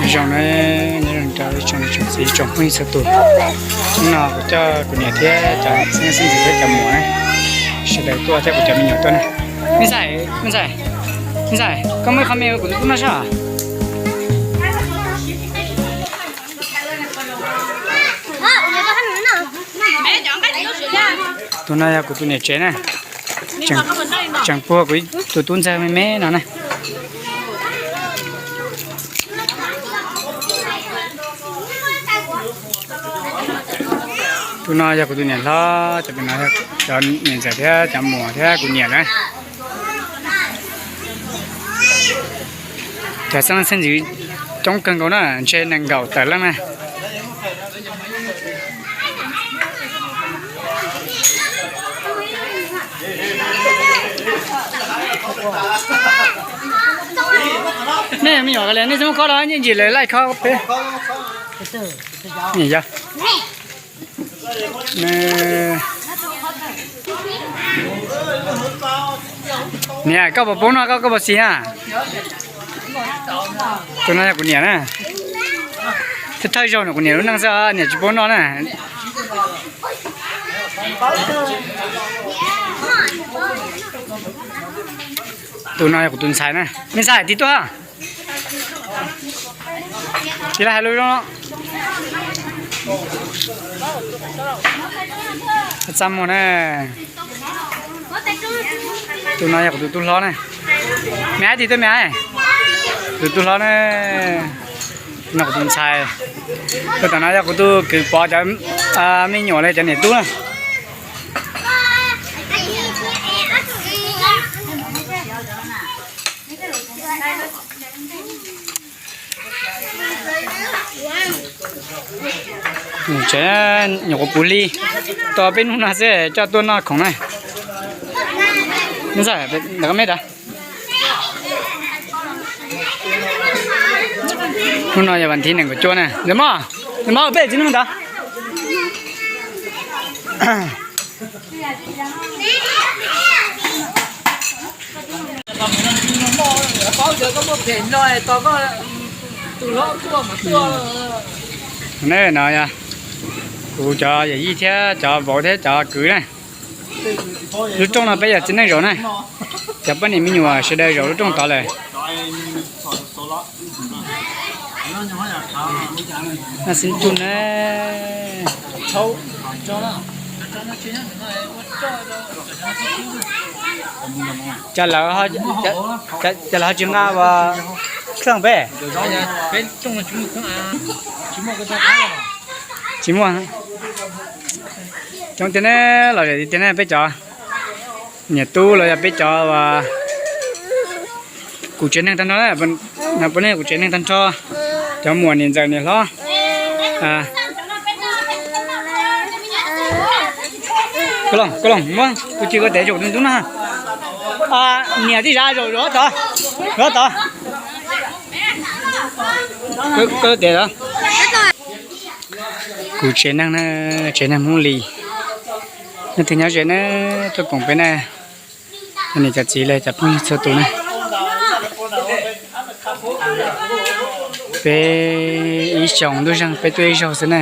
Zoo na, nyob zoo rau ib tsoom niam tsoom txiv tsoom phooj ywg txhua tus. Hnub no kuv coj kuv niam thiab cov xeeb ntxwv thiab cov muam na, sawv daws tuaj thiab kuv cov me nyuam tuaj na. Me ntxhais, me ntxhais, me ntxhais, koj muaj ib qho me kuv tus tub noj saib. Tus no yog kuv tus niam tsev na, tseem puag kuv tus tub ntxawg me me no na. Tus no yog kuv tus niam hlob, cov pem no yog cov niam ntxawm thiab cov muam thiab kuv niam na. Cov xeeb leej xeeb ntxwv coob kawg nkaus na, ntshe nees nkaum tawm leej na. Nej me nyuam, nej tsis muaj khob los yeej ntsis lawv laij khob peb. Niam, koj puas paub noj, koj, koj puas xis na? Tus no yog kuv niam na. Thawj thawj zaug no kuv niam lub neej xwb, niam tsis paub noj na. Tus no yog kuv tus ntxhais na. Me ntxhais, tig tuaj. Tig los hais lus zoo. Txaj muag na. Tus no yog kuv tus tub hlob na. Me ab, tig tuaj me ab. Tus tub hlob na. No kuv tus ntxhais. Tus tom no yog kuv tus kwv Pov cov me nyuam li cov niam tub na. Tsev nyuam qhuav puv hli, tau peb hnub no xwb coj tuaj noj khoom na. Hnub no yog vas thib nees nkaum cuaj na. Ntawm mog, ntawm mog, peb txiv neej ntawd. Ne, no yog kuv cov yawm yij thiab cov vauv thiab cov kwv na. Lub rooj no peb yog txiv neej zaum na. Cov poj niam me nyuam sawv daws zaum lub rooj tod lawm. Noj xib tug na. Cas lawv, cas lawv ho tsis nqa ua kheej peb? Tsis muaj. Coob tiag ne, los zem tiag ne peb cov niam tub los yog peb cov uas kuv tsev neeg tag nrho, kuv tsev neeg tag nrho, cov muam niam ntxawm niam hlob. Koj los, koj los muab tus ci koj tes zaum tus ntub no. Niam tij zam zaum zaum tod, zaum tod. Koj tes tod. Kuv tsev neeg na, tsev neeg Hmoob Lis, leej twg nyob ze na, tuaj koom peb na, cov niam cov txiv los cov phooj ywg txhua tus na. Peb ib xyoos ntuj zeeg peb tuaj ib zaug xwb na.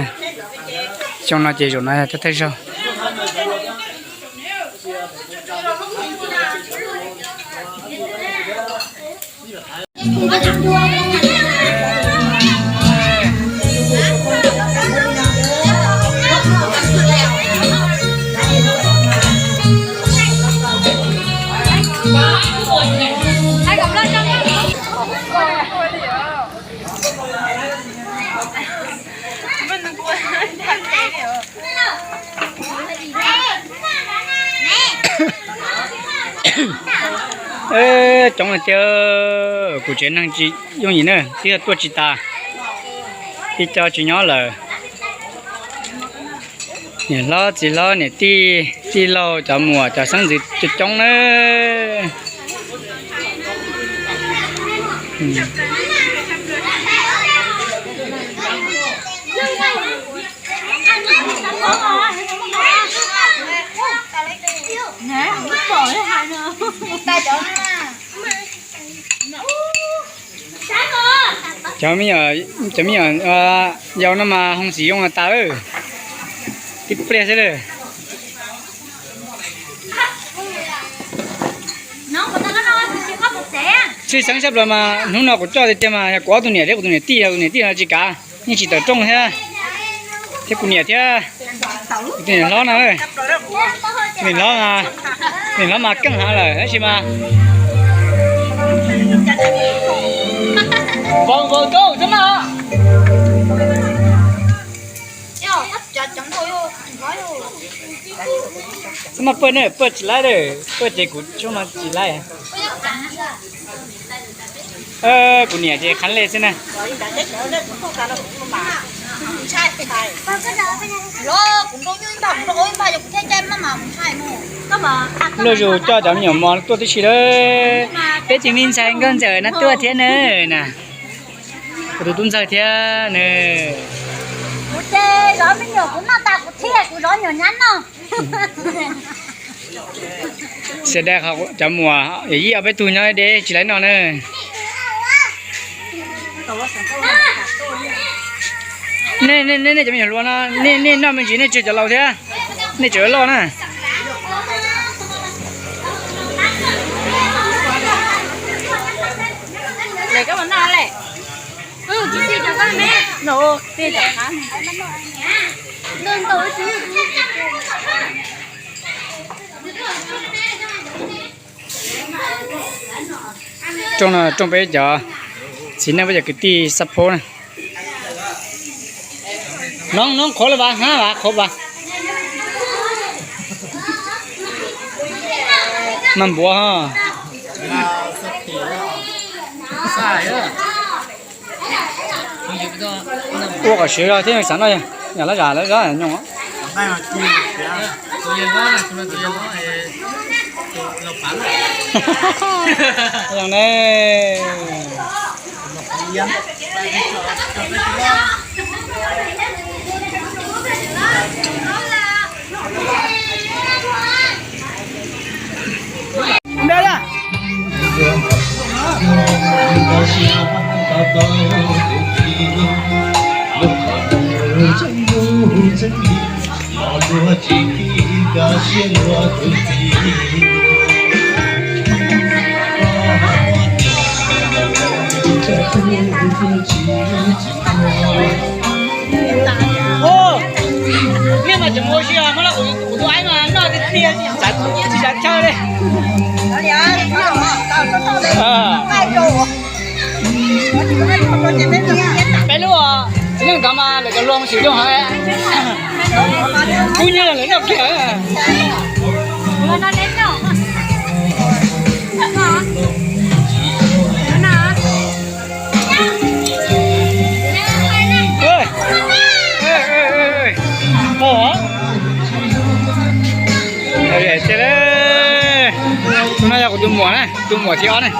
Xyoo no ces zaum no yog thawj thawj zaug. Coob tiag, kuv tsev neeg tsis yooj yim na, twb yog tuaj tsis tas, ib co tsis nyob lawm. Niam hlob txiv hlob niam tij tij laug cov muam cov xeeb ntxwv coob coob na. Cov me nyuam, cov me nyuam yau no mas hoo xim zoo tas lawm, tib pliag xwb lawm. Tshwj xeeb tshaj plaws mas hnub no kuv coj tiag tiag mas yog kuv ob tug niam thiab kuv tus niam tij, kuv tus niam tij no tsis kav, yeej tsis tawm rooj thiab, thiab kuv niam thiab kuv tus niam hlob no. Niam hlob, niam hlob mas keej heev lawm tab sis mas vau vau tub xwb mas. Xab maj pawj ne, pawj tsis laib, pawj ces kuv tsuas mas tsis laib. Kuv niam ces qhab le xwb na. Luag zus coj cov me nyuam mos tuaj tib si lawm. Peb tus me ntxhais nkauj ntxawm no tuaj thiab na. Kuv tus tub ntxawg thiab na. Kuv ces zov me nyuam kuv noj tas kuv thiaj kuv zov nyuam nyab noj. Xia dai qhov cov muam yawm yij ob peb tug nyob deb tsis laib noj na. Nej, nej cov me nyuam hluas no, nej noj me ntsis nej tseg cov laus thiab, nej tseem loj na. Rooj no rooj peb cov txiv neej peb cov kwv tij xab phob na. Nov, nov qhuav lawm vas, hab vas qhuav vas. Mas npuav ho. Ua kom siav zog thiab xav noj, yam lab zam lab zab nyoos. Zoo ne. Nej mas tseem ua si os, muab kuv tus aib mas noj tiag tiag, tsis xav chaw li. Peb lub txiv neej tod mas lawv cov hluas xwm zoo heev, kuj nyiam lawv noj kiag. Tus no yog kuv tus muam na, tus muam thib ob na.